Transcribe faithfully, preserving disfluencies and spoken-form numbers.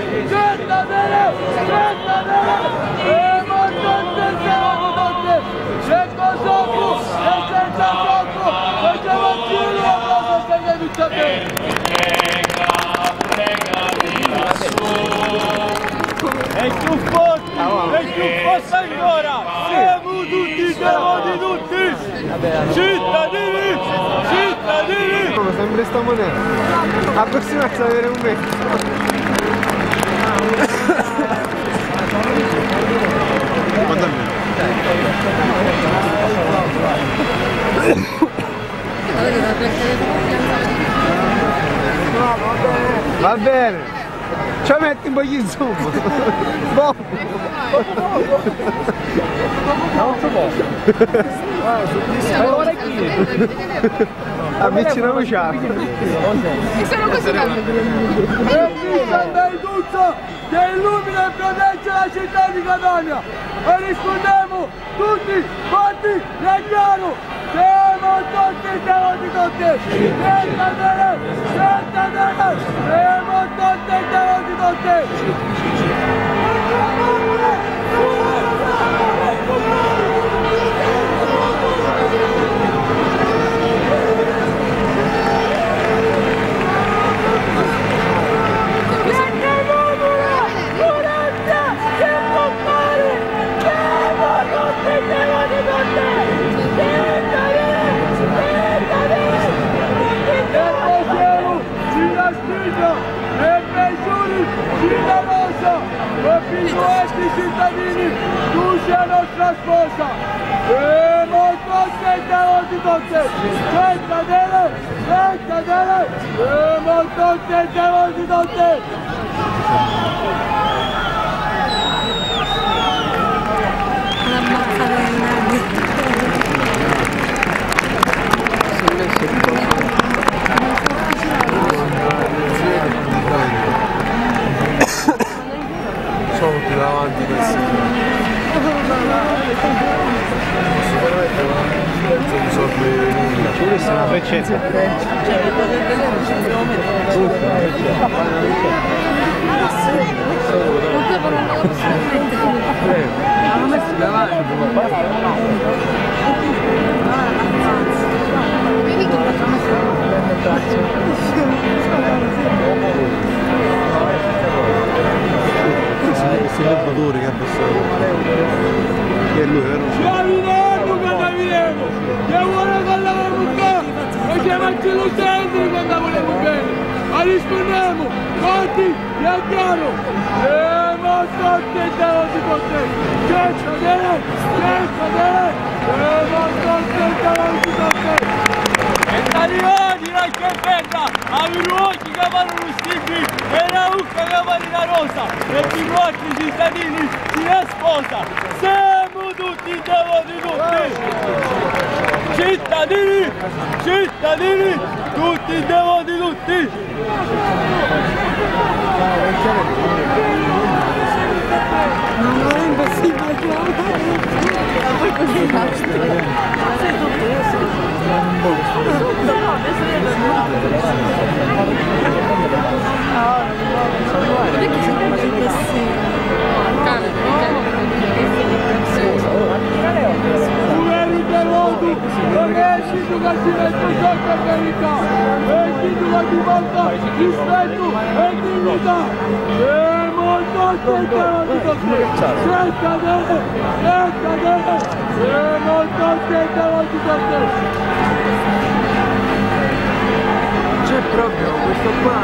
Cittadini! Cittadini! Siamo tutti, siamo tutti! C'è Kosovo! E senza Kosovo! Facciamo giro a Kosovo senza vita! E più forti! E più forti ancora! Siamo tutti, siamo di tutti! Cittadini! Cittadini! Come sempre sta moneta? La prossima sta avere un metro. Va bene. Ci metti un po' di zoom. Boh. Avvicinamoci. Sono così tanto. E vista tutto che illumina e protegge la città di Catania. E rispondiamo tutti quanti, leggero. Siamo tutti, siamo di tutti! Senza te, senza te, siamo tutti, siamo di tutti! Ci la sfida e peggiori ci la rosa, ma più questi cittadini, tu sei la nostra sposa. Siamo tutti e devo di tutti, senza te, senza te, siamo tutti e devo di tutti. Sono tutti davanti adesso. Sicuramente non penso di risolvere nulla. Ci volesse una freccetta. Questo è l'elevadore che ha passato. Che lui era. Ci avvideremo quando avvideremo! Che vuole quando avemo qua? E che mangi lo senti quando volemo bene! Ma rispondiamo! Forti! Piangiamo! Siamo tutti davanti con te! Senza te! Senza te! Siamo tutti davanti con te! E talioni, la sciampetta! Avere occhi che parlano stippi e la ucca che parla rosa! E di quattro cittadini si è sposa! Siamo tutti davanti con te! Cittadini! Cittadini! Tutti davanti tutti! Non è impossibile, così. Pure il devoto! Non è il sindaco che ci mette sotto a verità, è il sindaco che ci porta rispetto e dignità. Siamo tutti davanti a te, senza te, senza te, siamo tutti davanti a te. C'è proprio questo qua.